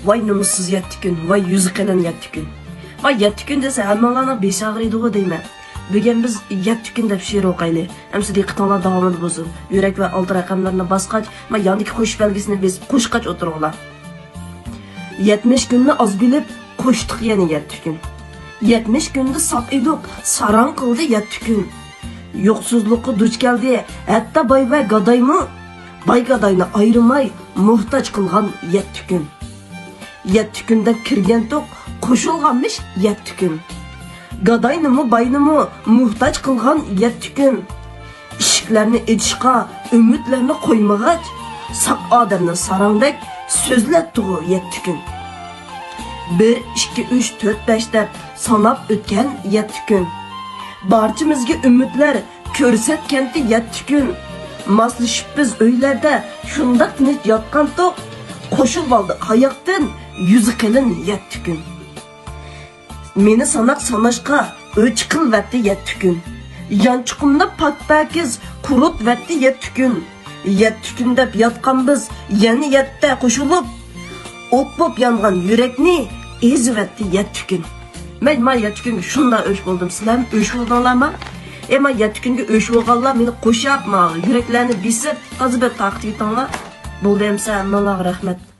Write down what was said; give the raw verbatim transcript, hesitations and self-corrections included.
ۋاي نومۇسسىز يەتتە كۈن، ۋاي يۈزى قېلىن يەتتە كۈن. ۋاي يەتتە كۈن دېسە ھەممىڭلارنىڭ بېشى ئاغرىيدىغۇ دەيمەن. بۈگۈن بىز يەتتە كۈن دەپ شېئىر ئوقايلى. ئەمىسە دىققىتىڭلار داۋامىدا بولسۇن. يۈرەك ۋە ئالدى رەقەملىرىنى باسقاچ، مانا ياندىكى قوشۇش بەلگىسىنى بېسىپ قوشقاچ ئولتۇرۇڭلار. يەتمىش كۈننى ئاز بىلىپ، قوشتۇق يەنە يەتتە كۈن. يەتمىش كۈندە ساق ئىدۇق، ساراڭ قىلدى يەتتە كۈن. يوقسۇزلۇققا دۇچ كەلدى، ھەتتا باي ۋە گادايمۇ. باي گاداينى ئايرىماي، موھتاج قىلغان يەتتە كۈن. يەتتە كۈن دەپ كىرگەنتۇق، قوشۇلغانمىش يەتتە كۈن. گاداينىمۇ، باينىمۇ موھتاج قىلغان يەتتە كۈن. ئىشىكلەرنى ئېچىشقا ئۈمىدلەرنى قويمىغاچ، ساق ئادەمنى ساراڭدەك سۆزلەتتىغۇ يەتتە كۈن. بىر، ئىككى، ئۈچ، تۆت، بەش دەپ ساناپ ئۆتكەن يەتتە كۈن. بارچىمىزگە ئۈمىدلەر كۆرسەتكەنتى يەتتە كۈن. ماسلىشىپ بىز ئۆيلەردە شۇنداق تىنچ ياتقانتۇق، قوشۇلۇۋالدۇق ھاياقتىن يۈزى قېلىن يەتتە كۈن. مېنى ساناق ساناشقا ئۆچ قىلىۋەتتى يەتتە كۈن. يانچۇقۇمنى پاك-پاكىز قۇرۇتۇۋەتتى يەتتە كۈن. يەتتە كۈن دەپ ياتقان بىز يەنە يەتتە قوشۇلۇپ، ئوت بولۇپ يانغان يۈرەكنى ئېزىۋەتتى يەتتە كۈن. مەن ما يەتتە كۈنگە شۇنداق ئۆچ بولدۇم، سىلەرمۇ ئۆچ بولدۇڭلارمۇ؟ ئەمما يەتتە كۈنگە ئۆچ بولغانلار مېنى قوشاپ، ما يۈرەكلەرنى بېسىپ، تازا بىر تارقىتىۋېتىڭلار. بولدى ئەمىسە، ھەممىڭلارغا رەھمەت.